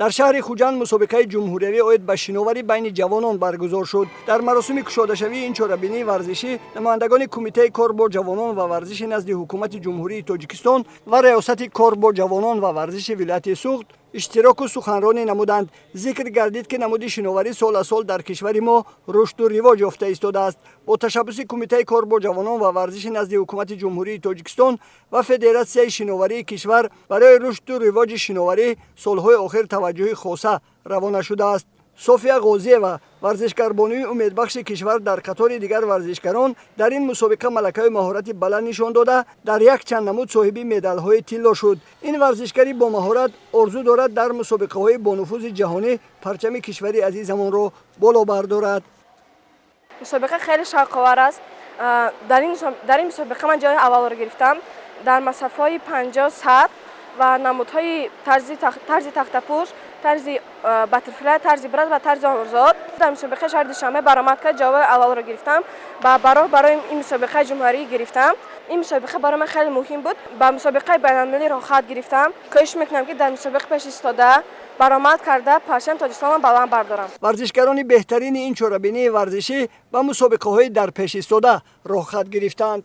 Дар шаҳри Хуҷанд мусобиқаи ҷумҳуриявӣ оид ба шиноварӣ байни ҷавонон баргузор шуд. Дар маросими кушодашавии ин чорабинии варзишӣ намояндагони Кумитаи кор бо ҷавонон ва варзиши назди Ҳукумати Ҷумҳурии Тоҷикистон ва Раёсати кор бо ҷавонон ва варзиши вилояти Суғд иштироку суханронӣ намуданд. Зикр гардид, ки намуди шиноварӣ сол аз сол дар кишвари мо рушду ривоҷ ёфта истодааст. Бо ташаббуси Кумитаи кор бо ҷавонон ва варзиши назди Ҳукумати Ҷумҳурии Тоҷикистон ва Федератсияи шиноварии кишвар барои рушду ривоҷи шиноварӣ солҳои охир таваҷҷӯҳи хоса равона шудааст. София Ғозиева, варзишгарбонуи умедбахши кишвар, дар қатори дигар варзишгарон дар ин мусобиқа малакаю маҳорати баланд нишон дода, дар якчанд намуд соҳиби медалҳои тилло шуд. Ин варзишгари бомаҳорат орзу дорад, дар мусобиқаҳои бонуфузи ҷаҳонӣ парчами кишвари азизамонро боло бардорад. Мусобиқа хеле шавқовар аст. Дар ин мусобиқа ман ҷои аввалро гирифтам дар масофаҳои 50, 100 ва намудҳои тарзи тахтапӯш, тарзи баттерфляй, тарзи брас ва тарзи озод. Дар мусобиқаи шаҳри Душанбе баромад кард, ҷои аввалро гирифтам ва бароҳ барои ин мусобиқаи ҷумҳурӣ гирифтам. Ин мусобиқа барои ман хеле муҳим буд. Ба мусобиқаи байналмилалӣ роҳхат гирифтам. Кӯшиш мекунам, ки дар мусобиқаи пеш истода баромад карда, парчами Тоҷикистонро баланд бардорам. Варзишгарони беҳтарини ин чорабинии варзишӣ ба мусобиқаҳои дар пеш истода роҳхат гирифтанд.